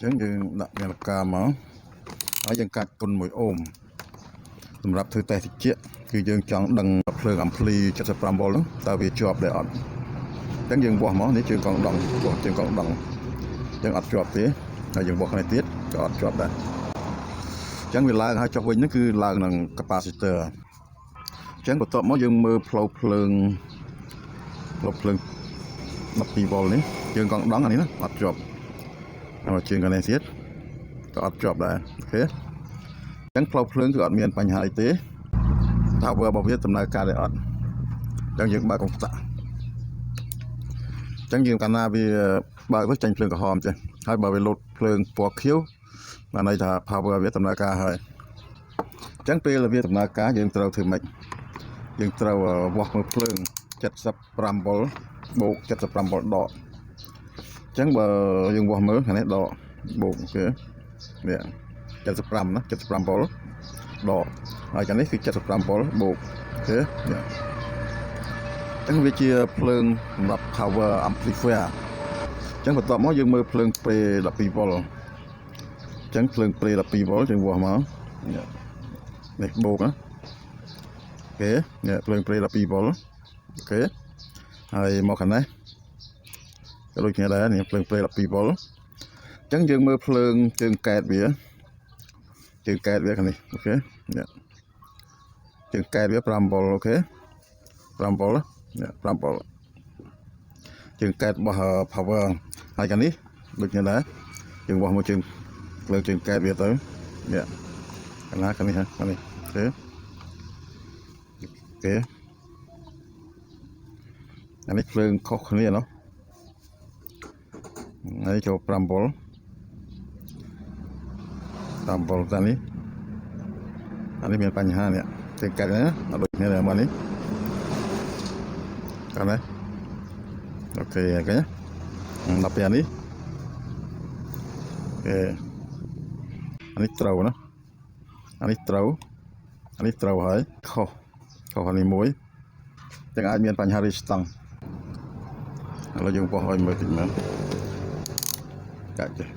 ចឹងយើងដាក់នាឡិកាមកហើយយើងកាច់គុណ1អូមសម្រាប់ធ្វើតេស្តតិចគឺយើងចង់ដឹងភ្លើងអាំភ្លី75វ៉ុលហ្នឹងតើវាជាប់ដែរអត់អញ្ចឹងយើងវាស់មកនេះជើងកង់ដង់វាស់ជើងកង់ដង់អញ្ចឹងអត់ជាប់ទេហើយយើងវាស់ខាងនេះទៀតក៏អត់ជាប់ដែរអញ្ចឹងវាឡើងហើយចុះវិញហ្នឹងគឺឡើងនឹង capacitor អញ្ចឹងបន្ទាប់មកយើងមើលផ្លូវភ្លើងផ្លូវភ្លើង12វ៉ុលនេះជើងកង់ដង់អានេះណាអត់ជាប់ហើយជើងខាងនេះទៀតក៏អត់ជាប់ដែរ OK អញ្ចឹងផ្លូវភ្លើងគឺអត់មានបញ្ហាអីទេ power របស់វាដំណើរការដែរអត់អញ្ចឹងយើងបើកកុងតាក់អញ្ចឹងយើងកាលណាវាបើកទៅចេញភ្លើងក្រហមចេះហើយបើវាលោតភ្លើងពណ៌ខៀវបានន័យថា power វាដំណើរការហើយអញ្ចឹងពេលវាដំណើរការយើងត្រូវធ្វើម៉េចយើងត្រូវវាស់មើលភ្លើង75វ៉ុលបូក75វ៉ុលដកអញ្ចឹងបើយើងវាស់មើលខាងនេះដកបូកគេនេះ75ណា75វ៉ុលដកហើយខាងនេះគឺ75វ៉ុលបូក OK នេះអញ្ចឹងវាជាភ្លើងសម្រាប់ power amplifier អញ្ចឹងបន្ទាប់មកយើងមើលភ្លើង pre 12វ៉ុលអញ្ចឹងភ្លើង pre 12វ៉ុលយើងវាស់មកនេះនេះបូកណា OK នេះភ្លើង pre 12វ៉ុល OK ហើយមកខាងនេះក៏ដូចគ្នាដែរនេះភ្លើង pre 12វ៉ុលអញ្ចឹងយើងមើលភ្លើងជើងកែតវាជើងកែតវាខាងនេះ OK នេះជើងកែតវា5វ៉ុល OK 5វ៉ុលនេះ5វ៉ុលជើងកែតរបស់ power ហើយខាងនេះដូចគ្នាដែរយើងវាស់មកជើងភ្លើងជើងកែតវាទៅនេះខាងណាខាងនេះហ៎ខាងនេះ OK OK អានេះភ្លើងខុសគ្នាណោះហើយចូល5វ៉ុល5វ៉ុលតានេះអានេះមានបញ្ហានេះជើងកាត់ណាអត់ដូចគ្នាដែរបាទនេះកាត់ណា OK ឃើញដល់ពេលអានេះ OK អានេះត្រូវណាអានេះត្រូវអានេះត្រូវហើយខុសខុសអានេះមួយទាំងអាចមានបញ្ហា resistance ឥឡូវយើងបោះឲ្យមើលតិចមើលកាច់ចេះ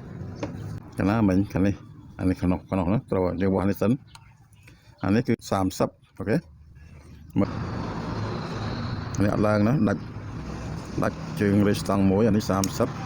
កាលណាមិញខាងនេះអានេះក្នុងក្នុងណាត្រូវយើងវាស់នេះសិនអានេះគឺ30 OK មកនេះអត់ឡើងណាដាច់ដាច់ជើង resistance មួយអានេះ30